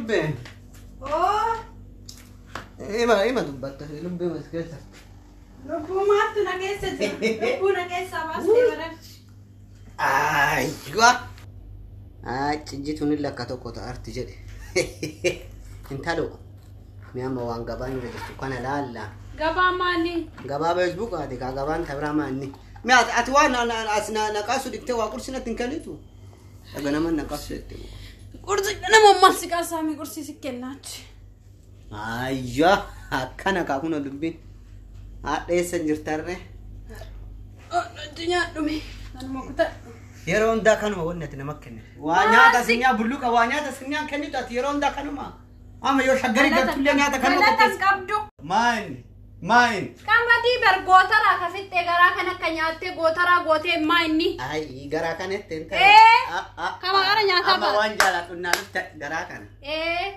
Lubbee. Oo, Ima ima dubbatta lubbee mas keessa. Lubbuu maaltu na keessa jira? Lubbuu na keessaa baastee bararchi. Aywa. Cijjituun lakka tokko ta'arti jedhe. Intalo. Mi amma waan gabaan irra jirtu kana laalla. Gabaa maali? Gabaa Feesbuukaati kaa gabaan tabiraa maanni. Mi ati waan as naqaasu dhiqtee waa qursi natti hin kennitu? Dhaga nama naqaasu jette. Qursi nama maal si qaasaami qursi si kennaachi. Ayya akkana kaa kun dubbiin. Haadha eessa jirtarree? Natti nyaadhume. Anuma kutadhu. Yeroo hundaa kanuma wanni ati nama kennitu. Waa nyaata sinyaa bulluqa waa nyaata sinyaa kennitu ati yeroo hundaa kanuma. Amma yoo shaggarii galtullee nyaata kanuma Galata hin qopheessi. qabdu. Maayin maayin. Qamadii bar gootaraa ka fixxee garaa kan akka nyaattee gootaraa gootee maa inni? Ay garaa kana itti hin Ee, kama gara nyaataa Amma ba'a. waan jaaladhu naa dhufte garaa kana. Ee,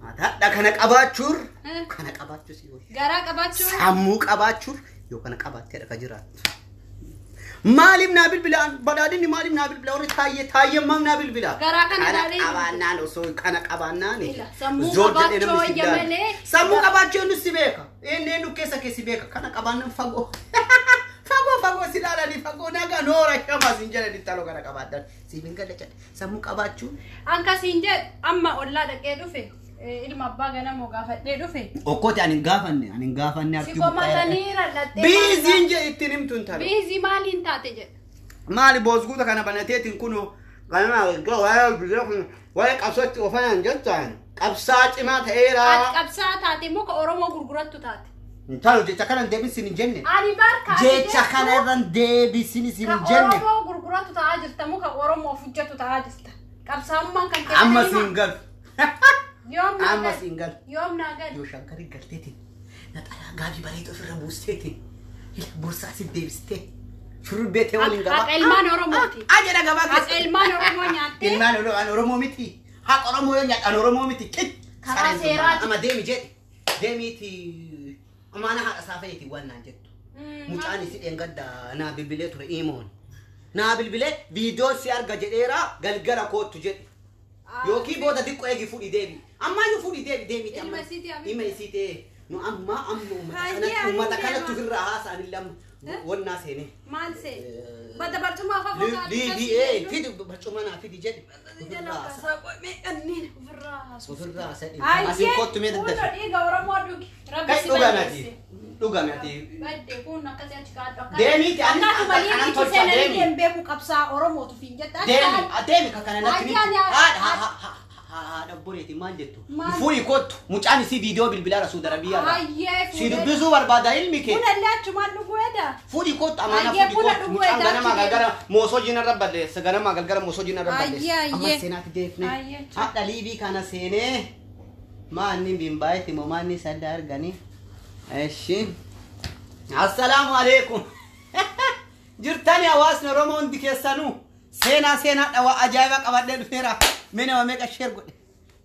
Hadha kana qabaachuur Eh. kana qabaachuu si wayya. Garaa qabaachuu. Sammuu qabaachuur yoo kana qabaattee dhaka jiraattu. Maaliif naa bilbila badhaadhinni maaliif naa bilbila warri taayyee taayyee maaf naa bilbila. Garaa kana ilaalee qabaannaan osoo kana qabaannaan. Ila, sammuu zoor jedhee qabaachuu namni si wayya ilaala. malee. Sammuu qabaachuu inni si beeka. Inni eenyu keessa kee si beeka. Kana qabaannaan fagoo. Fagoo fagoo si ilaalanii fagoo nagaa noora shamaa siin jedhan intaloo kana qabaadhaan. Siif hin galle jedhe. Sammuu qabaachuu. Akkasiin jedhu amma ollaa dhaqee dhufe ilma abbaa ganamoo gaafadhee dhufe. Okkooti ani hin gaafanne ani hin gaafanne Si komatanii ral'attee. Biiziin jedhe ittiin himtu intalo. Biizii maaliin taate jedhe. Maali boosguuta kana banateetiin kun ganama waa'ee biyya kun waa'ee qabsootti ofanan jettan qabsaa cimaa Ati ta'eera. qabsaa taate muka Oromoo gurgurattu taate. Intalo jecha kana hin deebisin hin jenne. Ani barka ati Jecha jettu kana irra hin deebisin isin ka hin jenne. Oromoo gurgurattu ta'aa jirta muka Oromoof hojjetu ta'aa jirta. Qabsaa'ummaan kan kee Amma kana hima. siin galu. Yoom naa Amma gal. siin galu. Yoom naa gal. Yoo shaggarii galteetiin naxalaa gaabii bareedu ofirra buusteetiin boorsaa si deebistee shurrubbee ta'e waliin gabaa. Haqa ilmaan Oromooti. Ah jedha gabaa Haqa keessa. ilmaan Oromoo nyaattee. Ilmaan Oromoo an Oromoo miti. Haqa Oromoo yoo nyaadha an Oromoo miti. Kit. Karaa Sareen sun seeraati. Amma deemi jedhe. Deemiiti. Amaana haadha isaa fayyiti waan naan jettu. Mucaan isii dheengadda naa bilbilee ture imoon. Naa bilbilee viidiyoo si arga jedheera galgala koottu jedhe. Yookiin booda xiqqoo eegi fuudhi deebi. Ammaa fuudhi deebi deemiti Ilma amma. isiitii haa Ilma isii ta'e. Nu amma amma uummata Hayyee, kanatti ani uummata deema. kanatti ofirraa haasa'an lama wannaa seenee. Maal see? Badda barcuma afaan fakkaatu. Liivii ee fidi barcuma naa fidi jedhe. Ofirraa haasa. Ofirraa haasa. Asiin kottu mee Kun daddafe. dhiiga Oromoo dhugi. Rabbi Kai si dhugame balleesse. ati. Dhugame ati. Badde kun akkasii achi kaadhu. Deemiiti, ani- Akkaatuma anan liiviitti tolcha, seenanii deemi. hin beeku qabsaa Oromootu fiin jetta. Achi Deemi kaadhu. deemi ka kana natti miti. Ayyaana- Haadha haadha boreeti maal jettu? Maal? Fuudhi kottu mucaan isii viidiyoo bilbilaa rasuu darabiyaa irraa. Ayyee Si fuudhee. dubbisuu barbaada ilmi kee. Kun illee achumaan dhuguu eda. Fuudhi kottu amaana Ayyee, fuudhi buna kottu dhuguu mucaan edaa ganama achi galgala moosoo jinarra balleessa ganama galgala moosoo jinarra balleessa. Ayyee, Amma ayyee. seenaatti deefne. Ayyee. Haadha liibii kana seenee maanni bimbaayiti moo maanni sadda arganii. Eshi. Assalaamu alaikum. Jirtani hawaasni Oromoo hundi keessanuu seenaa seenaa dhawaa ajaa'ibaa qabadhee dhufeera. Mee nama meeqa sheer godhe?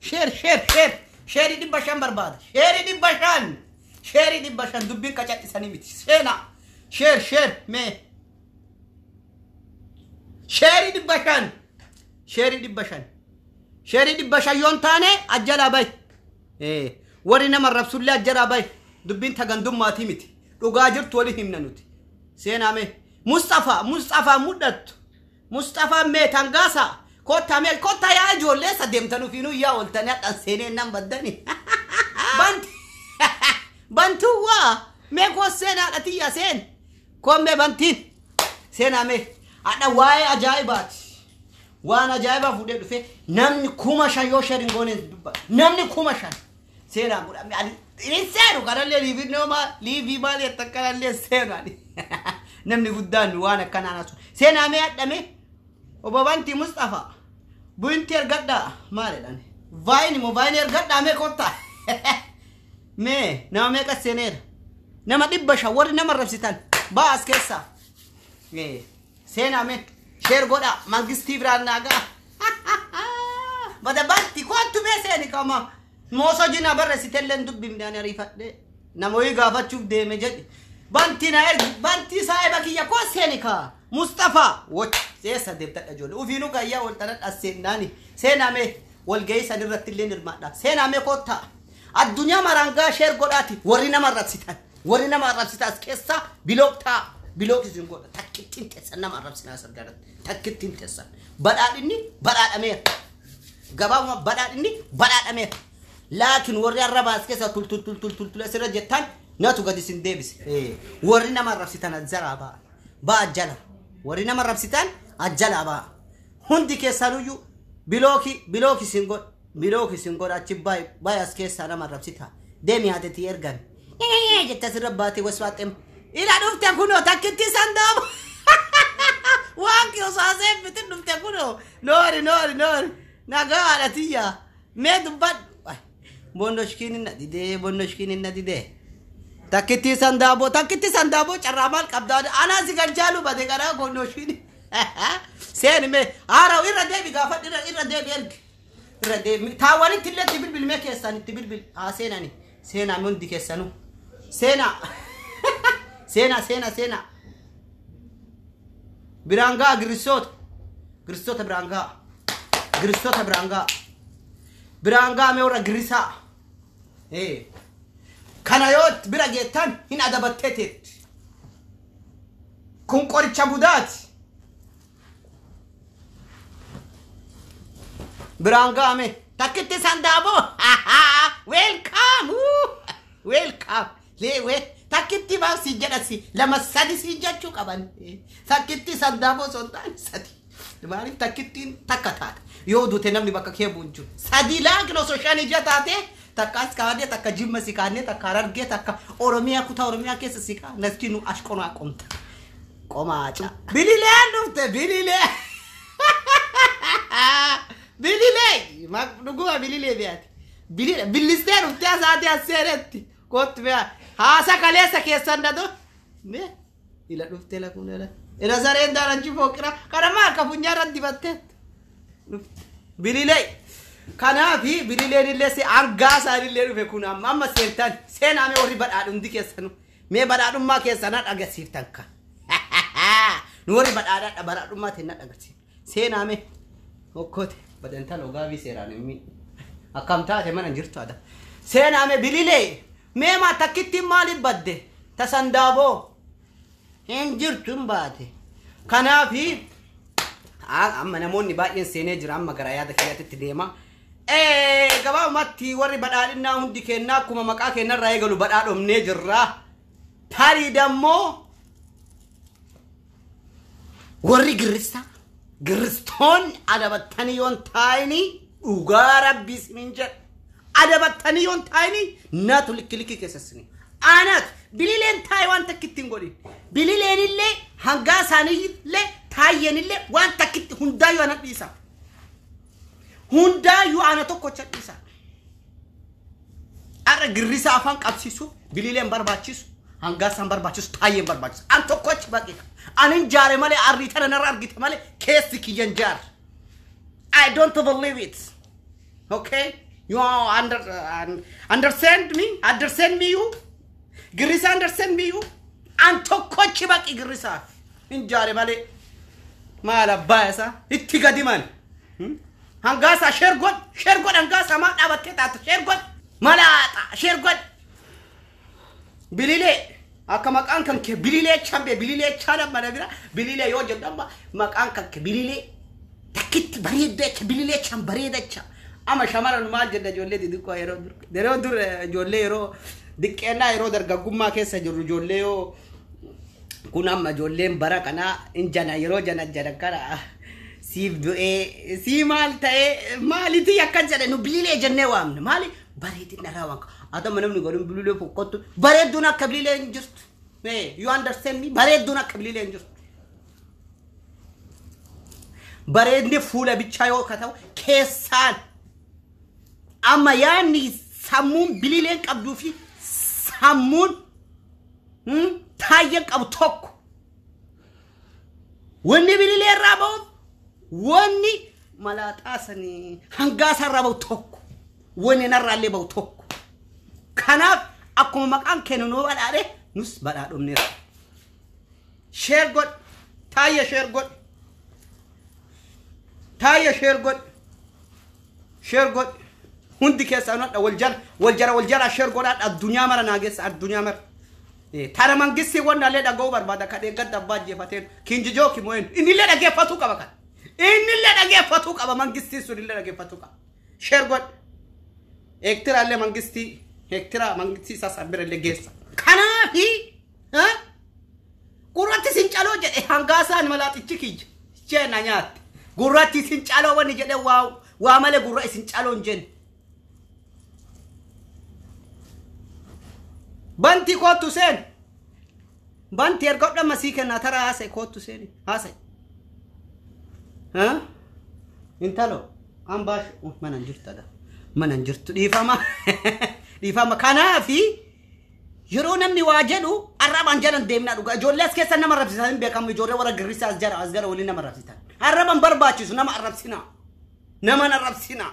Sheer sheer sheer sheerii 500 barbaada. Sheerii 500. Sheerii 500 dubbiin qacadhisanii miti. Seenaa sheer sheer mee sheerii 500. Sheerii 500. Sheerii 500 yoon taane ajjalaa bahi. Warri nama rabsullee ajjalaa bahi. Dubbiin tagandummaatii miti. Dhugaa jirtu wali himna nuti. Seenaa mee Mustafaa Mustafaa mudhattu. Mustafaa mee tangaasa. Kottaa mee kottaa yaa ijoollee isa deemtan ofiinuu yaa ooltanii hadhaan seenee nan baddani. Banti bantuu waa mee koo seenaa dhatiyya seen. Koo mee bantiin seenaa mee hadha waa'ee ajaa'ibaati. Waan ajaa'ibaa fuudhee dhufe namni 5000 yoo sheerin goone dubba namni 5000 seenaa godhame ani hin seenu kanallee liivii nooma liivii maali jettan kanallee seenu ani namni guddaan waan akkanaan asu seenaa mee hadhame obbo Bantii Mustafaa bu'inti ergadhaa maal jedhan vaayini moo vaayini ergadhaa mee kottaa mee nama meeqa seeneera nama 500 warri nama rabsitan ba'aa as keessaa. Seenaa mee sheer godhaa mangistii biraan naa ga'a. Bada banti kottu mee seeni qama moosoo jinaa barreessitellee hin dubbifne ani ariifadhe nama wayii gaafachuuf deeme jedhe banti na ergi banti saahiba kiyya koo seeni kaa Mustafaa woch seessa deemtadha ijoollee ufiinuu kayyaa ol tanadha seennaani seenaa mee Walgahii san irratti illee hirmaadha. Seenaa mee koottaa. Addunyaa maraangaa share godhaati warri nama arrabsitan. Warri nama arrabsitan as keessaa block ta'a. Block isin godha. Takkittiin teessan nama arrabsinaa as argaratti. Takkittiin teessan. Badhaadhinni badhaadhameera. Gabaabuma badhaadhinni badhaadhameera. Laakiin warri arrabaa as keessa tul tul tul tul tul tul asirra jettan natu gadi isin deebise. Warri nama arrabsitan ajjalaa ba'a. Ba'a jala. Warri nama arrabsitan ajjalaa ba'a. Hundi keessanuyyuu block block isin godha. Block isin godha achi baay'ee as keessaa nama arrabsita. Deemi haatetii ergan. Jette asirra baatee waswaaxem. Ila dhufte kunoo takkitti sandaamu. Waan kiyosaasee fitin dhufte kunoo. Noori noori noori. Nagaa haadha tiyya. Mee dubbadhu. Bondoshkiin na didee bondoshkiin na didee. Takkitti sandaaboo takkitti sandaaboo carraa maal qabdaa anaa si kan jaalu bade karaa bondoshkiin. Seeni mee haaraw irra deebi gaafadhu irra deebi ergi. Irra deebi taawwanitti illee itti bilbil mee keessan itti bilbil haa seenani seenaa hundi keessanuu seenaa seenaa seenaa seenaa biraan ga'a giristoota giristoota biraan ga'a giristoota biraan ga'a biraan ga'a mee warra girisaa. Kana yoo bira geettan hin adabattee teetti. Kun qoricha budaati. Biraan ga'ame takkitti sandaaboo welcome welcome leewee takkitti maal si jedhasi lama sadi si jechuu qaban takkitti sandaaboo osoo hin taane sadi maaliif takkittiin takka taata yoo duute namni bakka kee bu'u hin jiru sadi laakin osoo shan ija taate takka as kaa'annee takka jimma si kaa'annee takka harargee takka oromiyaa kutaa oromiyaa keessa si kaa'annee nu ashqonaa qomta qomaaca bilileen dhufte bililee. Bililee dhuguma bililee beeyati. Bililee billistee dhuftee asaatii as seenetti. Kottu beeya. Haasa kaleessa keessan dado. Mee ila dhuftee lakuun ila. Ila sareen daaranchi fooqira. Kana maal ka funyaarra dibattee. Bililee. Kanaafi bilileen illee si hangaa isaanillee dhufe kun amma amma seentan seenaa mee warri badhaadhumti keessanu. Mee badhaadhummaa keessanaa dhagarsiiftan ka. Nu warri badhaadhaa badhaadhummaa teennaa dhagarsiiftan. Seenaa mee hokkote. Badantaan ogaabii seeraan hin akkam taate mana jirtu ada. Seenaame bililee mee maa takkitti maaliif badde tasandaaboo hin jirtu hin baate. Kanaafi amma namoonni baay'een seenee jira amma gara yaada kiyyaatti deema. Gabaabumatti warri badhaadhinnaa hundi kennaa akkuma maqaa kennarraa eegalu badhaadhomnee jirra. Tarii dammoo warri girrisaa. Giristoonni adabattanii yoon taa'anii dhugaa rabbii isiniin jedha. Adabattanii yoon taa'anii natu likki likki keessa isinii. Anatu bilileen taa'e waan takkitti hin godhin. Bilileen illee hangaa isaanii illee taayyeen illee waan takkitti hundaayyuu ana dhiisa. Hundaayyuu ana tokkocha dhiisa. Har'a girrisa afaan qabsiisu bilileen barbaachisu. Hangaa isaan barbaachisu taayyeen barbaachisu. An tokkochi baqe. Anin jaare malee arrii tana narra argite malee keessi kiyyan jaare. I don't believe it. Okay? You understand me? Understand me you? Girrisa understand me you? An tokkochi baqi girrisaaf. Hin jaare malee. Maal abbaa isaa? Itti gadi man. Hangaa isaa share godh. Share godh hangaa isaa maal dhaabattee taata? Share godh. Malaaxa share godh. Bililee. Akka maqaan kan kee bililee chambe bililee chaana mana bira bililee yoo jedhu amma maqaan kan kee bililee takkitti bareedda bililee chan bareeda cha amma shamaran maal jedha ijoollee xixiqqoo yeroo dur yeroo dur ijoollee yeroo diqqeennaa yeroo dargaggummaa keessa jirru ijoollee yoo kun amma ijoolleen bara kanaa hin jana yeroo jana jana kana siif du'ee sii maal ta'ee maalitii akka jedhe nu bililee jennee waamne maali bareedina irraa waan atama namni godhin bililee fokkottu bareedduun akka bililee hin jirtu. You understand me? Bareedduun akka bililee hin jirtu. Bareedni fuula bichaa yoo ka ta'u keessaan amma yaadni sammuun bilileen qabduu fi sammuun taayyeen qabu tokko. Wanni bililee irraa ba'u wanni malaaxaa sanii hangaa isaa irraa ba'u tokko. Wanni narraa illee ba'u tokko. Kanaaf akkuma maqaan kennu nu badhaadhe nus badhaadhomneerra. Share godh taayya share godh taayya share godh Share godhi. Hundi keessaa nodha wal jala wal jala wal jala share godhaa addunyaa mara naa geessa addunyaa mara. Tara mangistii wannaallee dhaga'uu barbaada kan eeggadda abbaa ajjeefateen kinjijoo kimo'een innillee dhaggeeffatuu qaba kan. Innillee dhaggeeffatuu qaba mangistiin sun illee dhaggeeffatuu qaba. Share godhi. Eektiraallee mangistii heektira mangistii isaa san bira illee geessa. Kanaafi gurratti sin caloo jedhe hangaasaan malaaxichi kiyya. Ishee na nyaatte. Gurratti sin caloo wanni jedhe waa malee gurra isin caloo hin jenne. Bantii kootu seen. Bantii erga hodhama sii kennaa tara haasa'e kootu seeni haasa'e. Intalo ambaash mana hin jirtu mana hin jirtu dhiifama dhiifama kanaafi yeroo namni waa jedhu arrabaan jalan deemnaa dhugaa ijoollee as keessa nama arrabsiisan hin beekamu ijoollee warra girrisaa as jara as gara waliin nama arrabsiisan arraban barbaachisu nama arrabsinaa nama arrabsinaa.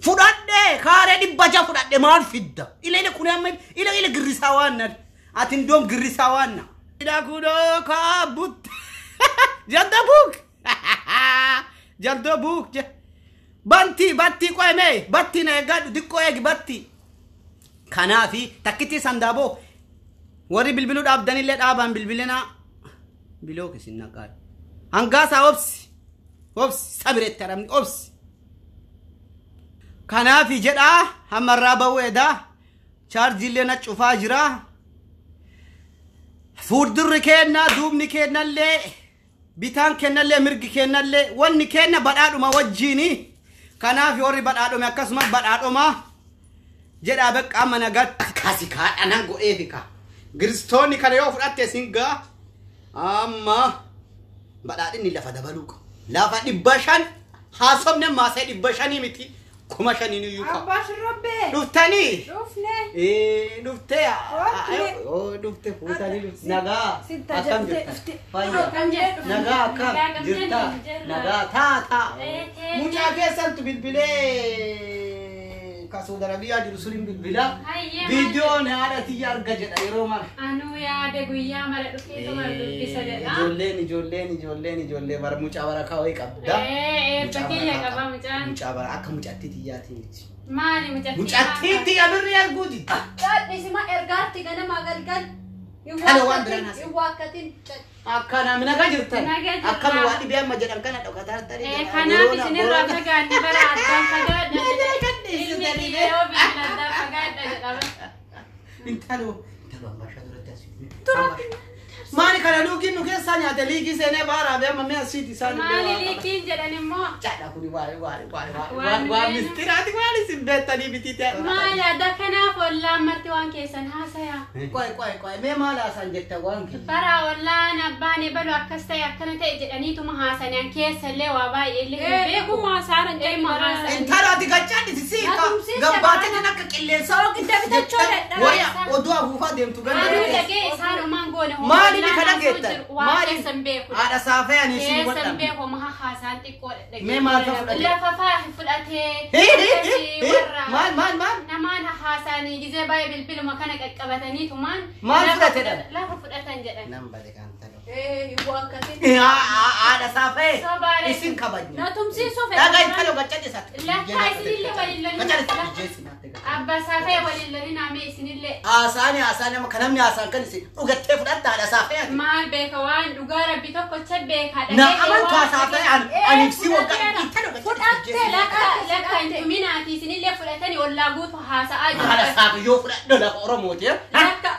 Fudhadhe kaaree 600 fudhadhe maal fidda ile kun amma ile girrisaa waan na ati indoom girrisaa waan na ida kudoo kaabut jalda buuk jaldo buuk bantii bantii qo'ame battii na eeggadhu xiqqoo eegi battii kanaafi takkitti sandaaboo warri bilbiluu dhaabdanillee dhaabaan bilbilinaa biloo kisin naqaa hangaasaa obsi obsi sabiretti haramni obsi. Kanaafi jedhaa hammarraa ba'uedha chaarjiillee na cufaa jira fuuldurri keenna duubni keennallee bitaan keennallee mirgi keennallee wanni keenna badhaadhuma wajjiini kanaafi warri badhaadhome akkasumas badhaadhoma jedhaa beqqa amma nagatti akkasi kaadhanan godheefi ka giristoonni kana yoo fudhatte sin gaa amma badhaadhinni lafa dabaluu qaba lafa 500 haasofne maasee 500 miti 5,000 iyyuu qaba. Abbaa shurrubbee. Dhuftanii. Dhufne. Dhuftee. Dhufte fuutanii dhufte. Nagaa. Akkam jirta? Fayyaa. Nagaa akkam jirta? Nagaa taa taa. Mucaa keessantu bilbilee kasuu darabiyaa jiru suniin bilbilaa. Viidiyoon haadha tiyya arga jedha yeroo mara. Anuu yaade guyyaa mara dhufeetu mara dubbisa jedha. Ijoolleen ijoolleen ijoolleen ijoollee bara mucaa barakaa wayii qabda. Eebba kiyya qaba mucaan. Mucaa bara akka mucattii tiyyaatii miti. Maali mucattii? Mucattii tiyya birrii arguuti. Cadhisima ergaatti ganama galgal. Kana waan biraan haasa'e. Hin waakkatin. Akkana nagaa jirtan. Akkam waa dhibee amma jedhan kana dhokataa jirtanii. Kanaaf isinirraa fagaanne bara addaan fagaadha. Ilmi kiyya yoo bilbila addaan fagaadha jedhama. Intalo intalo ammashaa duratti asii. Maali kana luukiin nu keessaa nyaate liikii seenee baaraa fi amma mi'a asiiti isaan. Maali liikiin jedhan immoo? Cadha kuni waa waa waa waa waa mistiraati waan isin beektanii miti ta'e. Maali adda kanaaf ollaan marti waan keessan haasayaa. Qoy qoy qoy mee maal haasaan jetta waan kiyya? Bara ollaan abbaan ebalu akkas ta'e akkana ta'e jedhaniituma haasanian keessallee waa baay'ee illee hin beeku. Beekuma haasaan Ilma haasan. Intala ati gachaan siika gabbaatiin akka qilleensaa bitachuu dadhabaa. Waya oduu afuufaa deemtu ganda. Anuu dhagee isaan homaan goone Maali ni kana geettan? Maali keessan beeku. Haadha saafee ani isin Keessan godhan. beeku maha haasaan xiqqoo dhagee. Mee maal fa fudhate? Lafa faa fudhatee. Maal maal maal? Namaan haasaanii gizee baay'ee bilbiluma kana qaqqabataniitumaan. Maal fudhate dha? Lafa fudhatan jedhan. Nan bade kan talo. Haadha saafee isin kabajna. Na tumsiisuu Dhagaa intalo gachaan isaatti. Lakkaa isinillee waliin lolin. Gachaan isaatti. Abbaa saafee waliin lolin amee isinillee. Haasaani haasaani amma kan namni haasaan kan isin dhugattee fudhatta haadha saafee ati. Maal beeka waan dhugaa rabbi tokkocha beeka. Na amantu haasaafe ani si waggaa intalo Fudhatte. Lakka lakka hin tuminaati isinillee fudhatanii ollaa guutuu haasa'aa Haadha jiru. saafee yoo fudhadhu lafa Oromooti. Lakka.